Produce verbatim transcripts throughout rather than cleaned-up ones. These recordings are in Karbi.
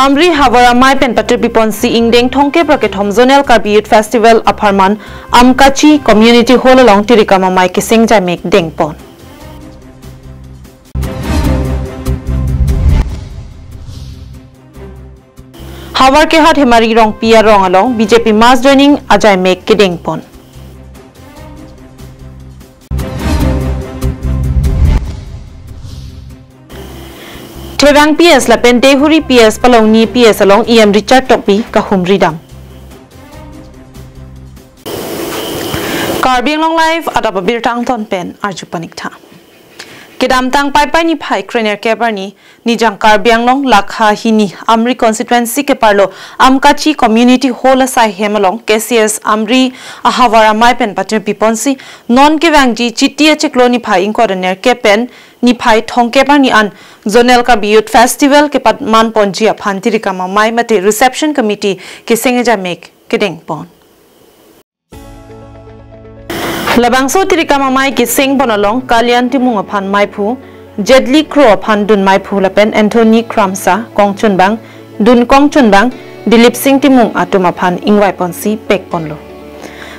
Amri Havar Amei pen patirpi ponsi ingdeng thomkep ra kethom Zonal Karbi Youth Festival apharman Amkachi Community Hall along tirikam amei keseng jamek dengpon. Havar Kehat Hemari Rongpi arong along B J P mass joining ajaimek kedengpon. Thevang P S lapen Dehuri P S Palongni P S along E M Richard Tokbi kahumri dam. Karbi Anglong Live adap abirta angton pen arju paniktha. Kedamtang Paipai niphai krenerkep arni Nijang Karbi Anglong lakha hini Amri constituency keparlo Amkachi Community Hall asai hem along K C S Amri Ahavar Amei pen patirpi ponsi non kevangji Chiti achiklo niphai ingkoi ra nerkep pen niphai thomkep arni an Zonal Karbi Youth Festival kepatman ponji aphan tirikam amei mate reception committee keseng jamek kedengpon. Labangso tirikam amei kesengpon along Kalyan Timung aphan meiphu, Jetli Kro aphan dun meiphu lapen Anthony Kramsa kongchunbang, dun kongchunbang, Dilip Singh Timung atum aphan ingvai ponsi pekponlo.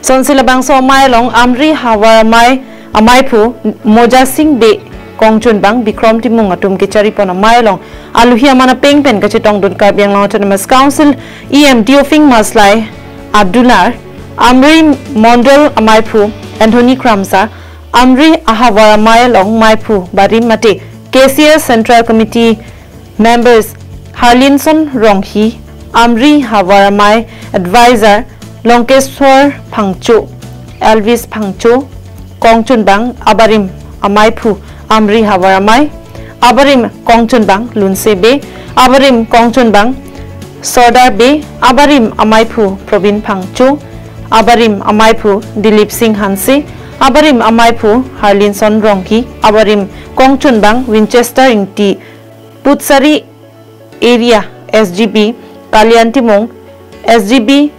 Sonsi labangso amei along Amri Havar Amei ameiphu Moja Singh Bey kongchunbang Bikrom Timung atum kecharipon amei along aluhi aman apeng pen kachetongdun Karbi Anglong Autonomous Council E M Teofing Maslai adular, Amri Mondol ameiphu Anthony Kramsa, Amri Ahavar Amei along meiphu barim mate K C S Central Committee members Harlinson Ronghi, Amri Havar Amei advisor Longkeswar Phangcho, Elvis Phangcho kongchunbang, abarim ameiphu Amri Havar Amei, abarim kongchunbang Lunse Bey, abarim kongchunbang Sordar Bey, abarim ameiphu Probin Phangcho, abarim ameiphu Dilip Singh Hanse, abarim ameiphu Harlinson Ronghi, abarim kongchunbang Winchester Ingti, Putsari area S G B Kalyan Timung, S G B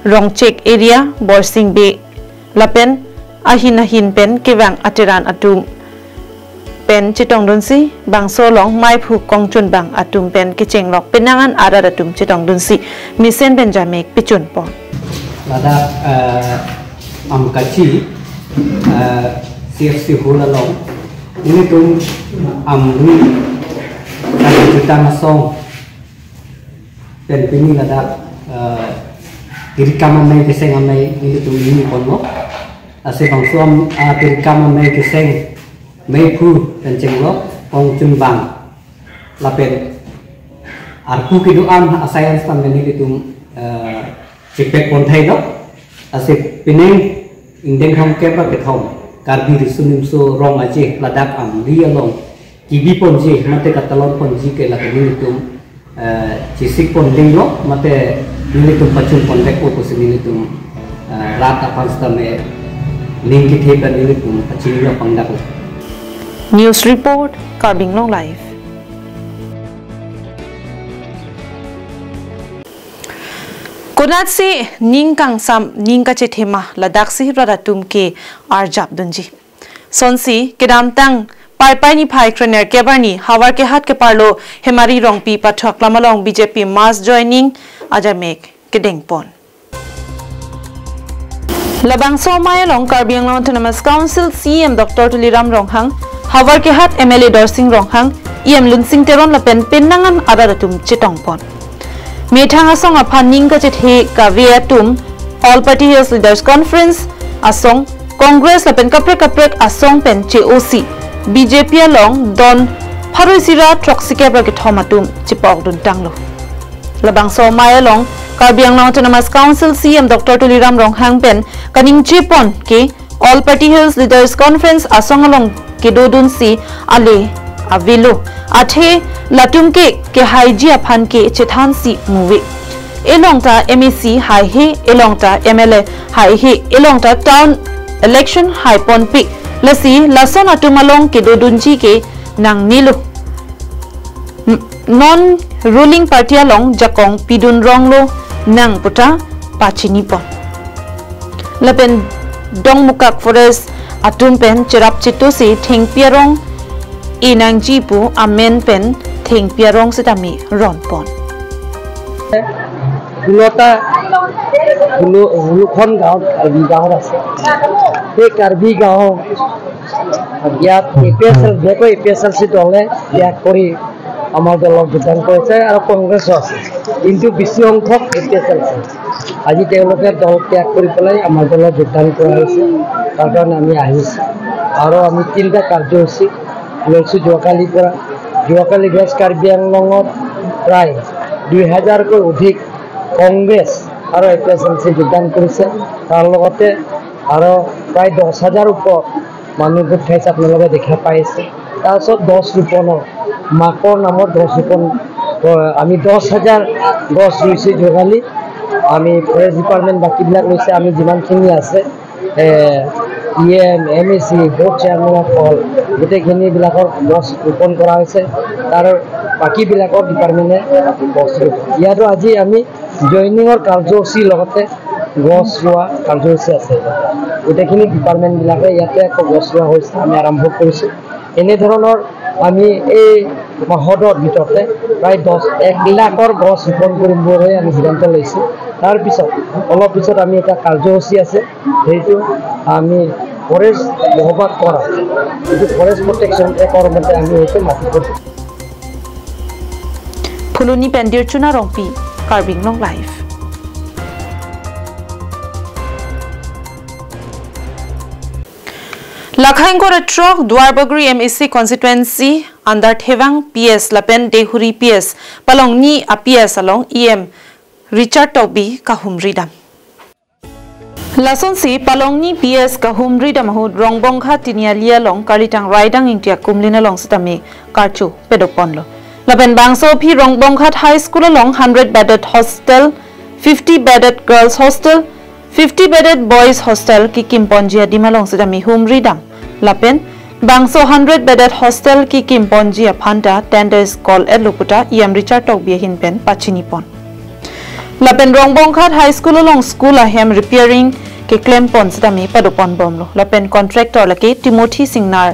Rongchek area Borsing Bey lapen ahin ahin pen kevang ateran atum pen chetongdunsi bangso along meiphu kongchunbang atum pen kechenglok penang an arat atum chetongdunsi mesen pen jamek pechunpon. Ladak, eh, Amkachi, eh, C F C Hall along nelitum Amri Kali Jutang Asong pen pini ladak, eh, tirikam amei keseng amei nelitum ingponlo. Lasi bangso am, ah, tirikam amei keseng meiphu pen chenglok kongchunbang lapen arpu kedo-an asai an stam pen nelitum, eh, chepekpon thailo. Lasi pining ingdeng thomkep ra kethom Karbi Riso Nimso Rong Aje ladak Amri along kebi ponji mate katalon ponji ke ladak nelitum, eh, chesik pon dinglo mate nelitum pachun pon vekpo pusi nelitum, eh, rat aphan sitame ning kethe pen nelitum pachini lo pangdaklo. News report, Karbi Anglong Live. Konatsi ning kangsam ning kachethe ma ladaksi rat atum ke arjapdunji. Sonsi kedamtang Paipai niphai krenerkep arni Havar Kehat keparlo Hemari Rongpi pathak lam along B J P mass joining ajamek kedengpon. Labangso amei along Karbi Anglong Autonomous Council C E M Doctor Tuliram Ronghang, Havar Kehat M L A Dorsing Ronghang, E M Lunsing Teron lapen penang an arat atum chetongpon. Methang asong aphan ning kachethe kave atum All Party Hills Leaders Conference asong, Congress lapen kaprek kaprek asong pen che-osi B J P along don pharo isi ra throksi kep ra kethom atum chepokdun tanglo. Labangso amei along Karbi Anglong Autonomous Council C E M Doctor Tuliram Ronghang pen kaningje pon ke All Party Hills Leaders Conference asong along kedodunsi ale avelo. Athe latum ke kehaiji aphan ke chethansi muve. Elong ta M A C haihe, elong ta M L A haihe, elong ta town election haiponpe. Lasi lason atum along kedodunji ke nangnelo. N-, non ruling party along jakong pidun ronglo nang puta pachinipon. Lapen Dongmukak Forest atum pen cherap chetusi thengpi arong enangji pu amen pen thengpi arong sitame ronpon. ষোল্লটা ষোল্ল ষোল্লখন গাঁৱত কাৰ্বি গাঁৱত আছে। সেই কাৰ্বি গাঁও ইয়াত A P S এল যেকৈ এ পি এছ এল চি দলে ত্যাগ কৰি আমাৰ দলত যোগদান কৰিছে আৰু কংগ্ৰেছো আছে, কিন্তু বেছি সংখ্যক এ পি এছ এল চি। আজি তেওঁলোকে দল ত্যাগ কৰি পেলাই আমাৰ দলত যোগদান কৰা হৈছে, তাৰ কাৰণে আমি আহিছোঁ। আৰু আমি তিনিটা কাৰ্যসূচী লৈছোঁ যোৱাকালিৰ পৰা। যোৱাকালি ৱেষ্ট কাৰ্বি আংলঙত প্ৰায় দুই হাজাৰকৈ অধিক কংগ্ৰেছ আৰু এ পি এছ এল চি যোগদান কৰিছে। তাৰ লগতে আৰু প্ৰায় দহ হাজাৰ ওপৰ মানুহ গোট খাইছে, আপোনালোকে দেখা পাইছে। তাৰপিছত গছ ৰোপণৰ, মাকৰ নামত গছ ৰোপণ, আহ, আমি দহ হাজাৰ গছ ৰুইছোঁ যোৱাকালি। আমি ফৰেষ্ট ডিপাৰ্টমেণ্ট বাকীবিলাক লৈছে, আমি যিমানখিনি আছে, uh, E M, M A C, board chairman of all, গোটেইখিনিবিলাকৰ গছ ৰোপণ কৰা হৈছে। তাৰ বাকীবিলাকৰ ডিপাৰ্টমেণ্টে গছ ৰুব। ইয়াতো আজি আমি জইনিঙৰ কাৰ্যসূচীৰ লগতে গছ ৰোৱা কাৰ্যসূচী আছে। গোটেইখিনি ডিপাৰ্টমেণ্টবিলাকে ইয়াতে আকৌ গছ ৰোৱা হৈছে, আমি আৰম্ভ কৰিছোঁ। এনেধৰণৰ আমি এই মাহৰ ভিতৰতে প্ৰায় দহ, এক লাখৰ গছ ৰোপণ কৰিম বুলি আমি সিদ্ধান্ত লৈছোঁ। তাৰ পিছত, অলপ পিছত আমি এটা কাৰ্যসূচী আছে, সেইটো আমি ফৰেষ্ট বসবাস কৰা, এইটো ফৰেষ্ট প্ৰটেকশ্যন এক্টৰ মতে আমি এইটো মাটিত কৰিছোঁ। Phuloni pen Dirchuna Rongpi, Karbi Anglong Live. Lakhaingkor atrok Duarbagori M A C constituency under Thevang P S lapen Dehuri P S, Palongni a P S along E M Richard Tokbi kahumri dam. Lasonsi Palongni P S kahumri dam ahut Rongbonghat Tiniali along Karlitang Raidang Ingti akumlin along sitame karcho pedoponlo. Lapen bangso aphi Rongbonghat High School along hundred bedded hostel, fifty bedded girls hostel, fifty bedded boys hostel kikimponji adim along sitame humri dam. Lapen bangso hundred bedded hostel kikimponji aphanta tenders call-etlo puta E M Richard Tokbi ahin pen pachinipon. Lapen Rongbonghat High School along school ahem repairing keklempon sitame padoponbomlo. Lapen contractor lake Timothy Singnar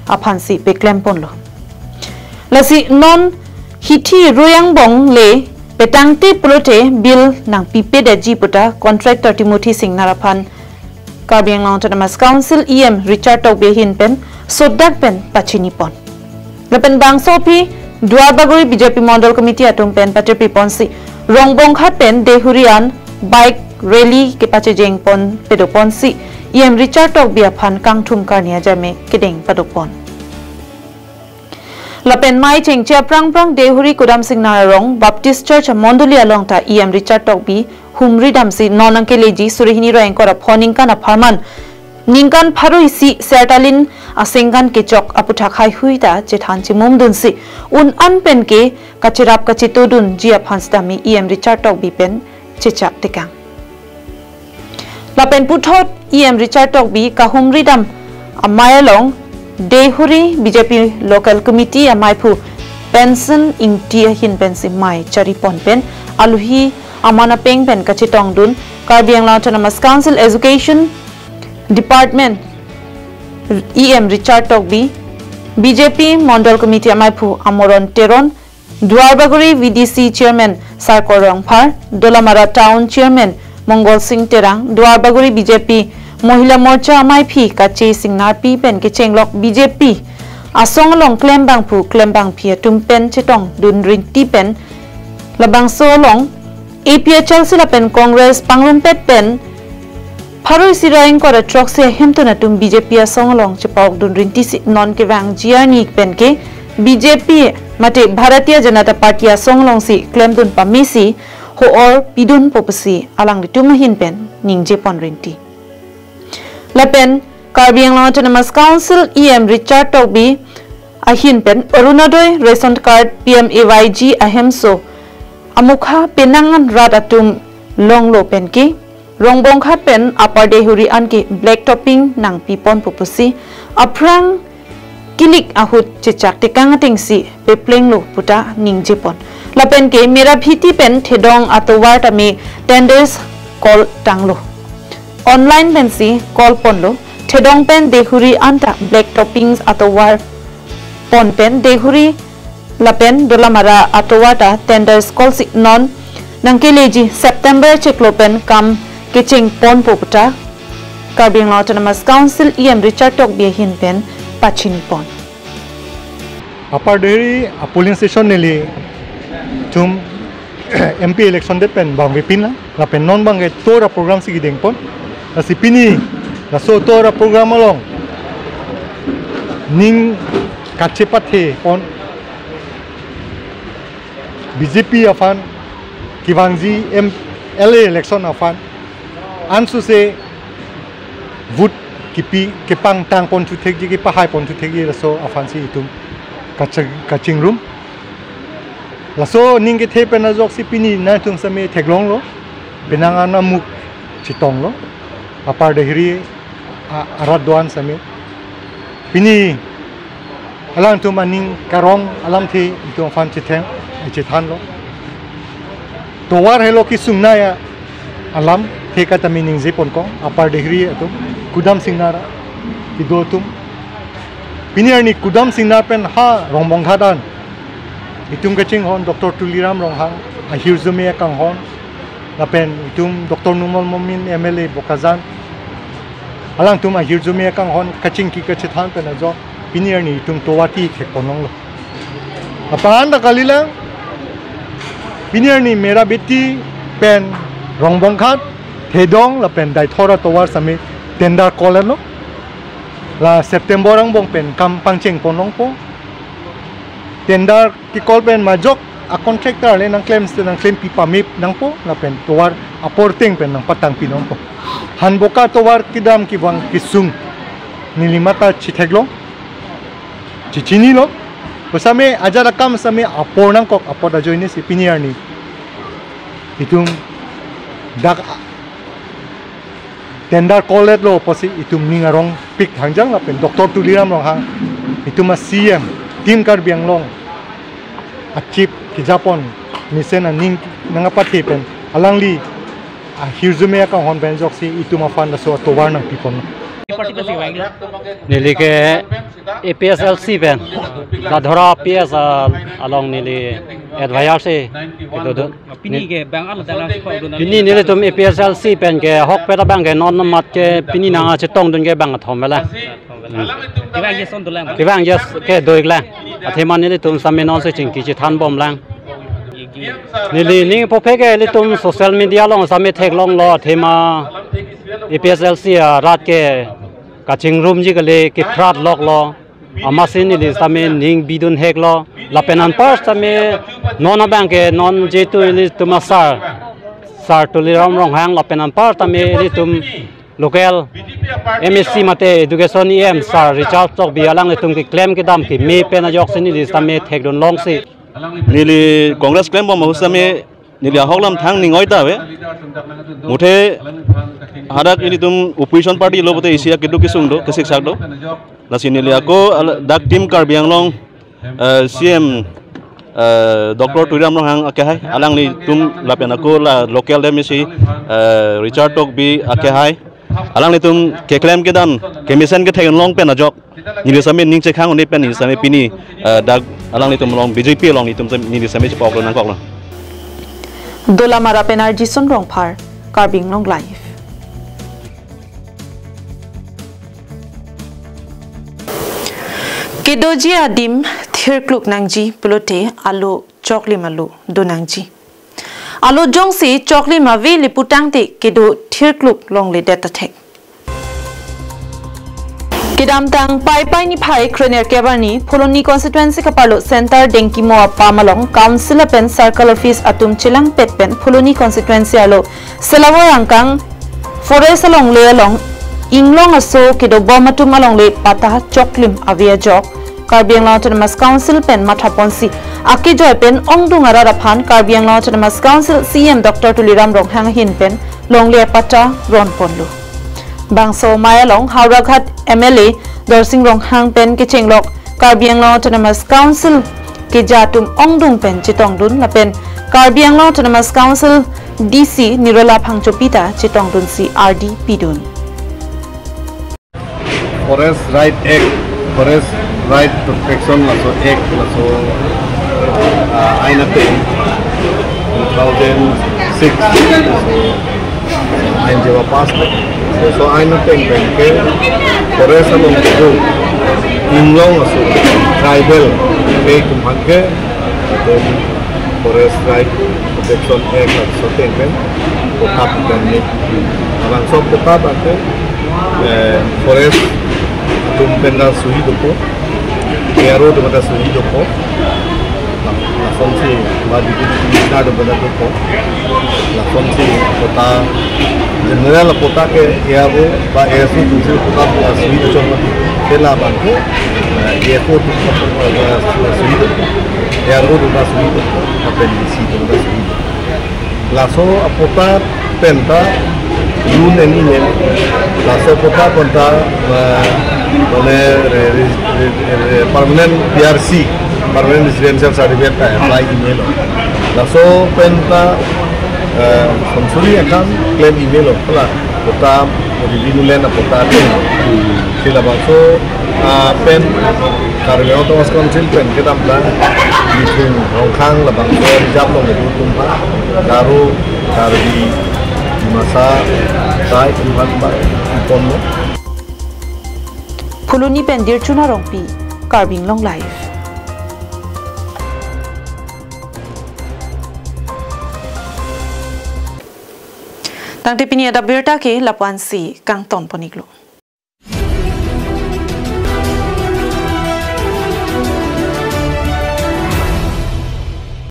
aphansi peklemponlo. Lasi non hithi rui angbong le petangte pulote bill nangpipedetji puta contractor Timothy Singnar aphan Karbi Anglong Autonomous Council E M Richard Tokbi ahin pen sodak pen pachinipon. Lapen bangso aphi Duarbagori B J P Mondol Committee atum pen patirpiponsi Rongbonghat pen Dehuri an bike rally kepachejengpon pedoponsi E M Richard Tokbi aphan kangthum karni ajame kedeng padopon. Lapen mei chengche aphrang phrang Dehuri Kudam Singnar arong Baptist Church amondoli along ta E M Richard Tokbi humri damsi non angkeleji suri hini ra ingkoi ra pho ningkan apharman ningkan pharo isi Sertalin asengkan kechok aputhak haihui ta chethan chimumdunsi un an pen ke kacherap kachetodunji aphan sitame E M Richard Tokbi pen chechak tekang. Lapen puthot E M Richard Tokbi kahumri dam amei along Dehuri B J P Local Committee ameiphu Pension Ingti ahin pensi mei charipon pen aluhi aman apeng pen kachetongdun Karbi Anglong Autonomous Council Education Department E M Richard Tokbi, B J P Mondol Committee ameiphu Amoron Teron, Duarbagori V D C Chairman Sarkor Rongphar, Dolamara Town Chairman Mongol Singh Terang, Duarbagori B J P Mohila Morcha ameiphi Kache Singnarpi pen kechenglok B J P asong along klembangphu klembangphi atum pen chetongdun rinti pen labangso along A P H L C lapen Congress pangrumpet pen pharo isi ra ingkoi ra throksi ahemtun atum B J P asong along chepakdun rintisi non kevangji arni pen ke B J P mate Bharatiya Janata Party asong alongsi klemdun pamesi ho-or pidunpo pusi alanglitum ahin pen ningjepon rinti. Lapen Karbi Anglong Autonomous Council E M Richard Tokbi ahin pen Orunodoi Ration Card P M A Y G ahemso amukha penang an rat atum longlo pen ke Rongbonghat pen Upper Dehuri anke black topping nangpiponpo pusi aphrang kilik ahut chechak tekang atengsi peplenglo puta ningjepon. Lapen ke Merabhiti pen Thedong atovar tame tenders call tanglo. Online pensi call ponlo. Thedong pen Dehuri anta black toppings atovar pon pen Dehuri lapen Dolamara atovar ta tenders call si non nangkeleji September chiklo pen kam kecheng ponpo puta Karbi Anglong Autonomous Council E M Richard Tokbi ahin pen pachini pon. Upper Dehri a polling station nelitum M P election det pen bang vepin la, lapen non bang ke tovar a program si kedeng pon. Lasi pini laso tovar a program along ning kachepathe pon B J P aphan kevangji M L A election aphan ansose vote kipi kepangtang pon thuthekji, kepahai pon thuthekji laso aphan si itum kaching-, kachingrum. Laso ning kethe pen ajok si pini nangtum same theklonglo, penang anamuk chetonglo, Upper Dehri a-, arat do-an same. Pini alangtum aning karong alamthe itum aphan chetheng, chethanlo. Tovar helo kesung nangji alamthe kata mi ningje ponkong, Upper Dehri atum, Kudam Singnar kedo atum. Pini arni Kudam Singnar pen ha Rongbonghat an itum kachinghon Doctor Tuliram Ronghang ahirjume akanghon, lapen itum Doctor Numal Momin M L A Bokajan, alangtum ahirjume akanghon kachingki kachethan pen ajok pini arni itum tovar kethek ponlonglo. Lapen anta kalilang, pini arni Merabeti pen Rongbonghat, Thedong lapen Deithor atovar same tender call lo. La September angbong pen kam pangcheng ponlongpo. Tender ke-call pen majok a contractor le nangklem, nangklempi pame nangpo, lapen tovar apor ateng pen nangpatangpi nangpo. Hanboka tovar kedam kevang kesung neli mata chetheklong, chechinilo. Pu same ajat akam same apor nangkok apot ajoine si pini arni itum dak tender call lo pusi itum ning arongpik thangjang lapen Doctor Tuliram Ronghang itum a C M Team Karbi Anglong a chief kejapon mesen aning nangkapathe pen alangli ahirjume akanghon pen ajoksi itum aphan laso atovar nangpipon. Neli ke A P H L C pen, Ladhora P S along neli advisor si kedo do. Pini ke bang alo dala si pau dun. Pini nelitum A P H L C pen ke ahokpet abang ke non mat ke pini nangchetongdun ke bang kethom vela. Kevang yes on dolang. Kevang yes ke do-ik lang. Athema nelitum same non si chingki chethanbomlang. Neli ning pho phe ke nelitum social media along same theklonglo athema A P H L C arat ke kachingrumji kali, keprat loklo. Amatsi neli same ning bidun heklo. Lapen anpar same non abang ke non jetu nelitum a sir, Sir Tuliram Ronghang lapen anpar same nelitum local M A C mate education E M Sir Richard Tokbi alanglitum keklem kedam keme pen ajoksi neli same thekdun longsi. Neli Congress klembom ahut same neli ahok lam thang ning oi ta ave. Muthe hadak ilitum opposition party lo pute isi akeduk kesung do, kesiksak do. Lasi neli ako ala-, dak Team Karbi Anglong, eh, C M, eh, Doctor Tuliram Ronghang akehai, alanglitum lapen ako la local M A C, eh, Richard Tokbi akehai, alanglitum keklem kedam kemesen kethek long pen ajok neli same ning chekhang un-e pen neli same pini, eh, dak alanglitum along B J P along nelitum same, neli same chepoklo nangkoklo. Dolamara pen R J Son Rongphar, Karbi Anglong Live. Kedoji adim thirkluk nangji pulote alo choklim alo do nangji. Alo jongsi choklim ave le putangte kedo thirkluk longledet athek. Kedamtang Paipai niphai krenerkep arni Phuloni constituency kaparlo Center Dengkimo apam along council lapen circle office atum chelangpet pen Phuloni constituency arlo Selawor angkang forest alongle along inglong aso kedobom atum alongle patta choklim ave ajok Karbi Anglong Autonomous Council pen mathaponsi akejoi pen ongdung arat aphan Karbi Anglong Autonomous Council C E M Doctor Tuliram Ronghang ahin pen longle apatta ronponlo. Bangso amei along Howraghat M L A Dorsing Ronghang pen kechenglok Karbi Anglong Autonomous Council keja atum ongdung pen chetongdun lapen Karbi Anglong Autonomous Council D C Nirola Phangchopi ta chetongdunsi ardi pidun. Forest Right Act, Forest Right Protection laso Act laso, ah, ain atum two thousand Ain jeba pass le. So ain ateng pen ke forest along kedo inglong aso tribal ke atum aphan ke, um, Forest Right Protection Act laso ateng pen patta pen ni. Labangso patta abang ke, eh, forest atum pen ta suhi dopo, A R O atum pen ta suhi dopo. Lasonsi ba Deputy Commissioner atum pen ta dopo. Lasonsi patta, general patta ke A R O ba A S O atumsi patta suhi dochot mati. Ke labang ke, eh, A F O atum, eh, suhi dopo. A R O atum ta suhi dopo. Lapen D C atum ta suhi dopo. Laso apatta pen ta loan and email. Laso apatta pen ta, eh, mane re-, re-, re-, re-, permanent P R C, permanent residential certificate ta apply imelo. Laso pen ta, eh, sonsuri akam claim imelo. Kala patta revenue land apatta pen. Si labangso, ah, pen Karbi Anglong Autonomous Council pen kedam ta Bithung, Rongkhang labangso reserve along kedo atum aphan, Garo, Karbi, Dimasa, Rai atum aphan ba ponlo. Phuloni pen Dirchuna Rongpi, Karbi Anglong Live. Tangte pini adap abirta ke lapu-ansi kangton pon-iklo.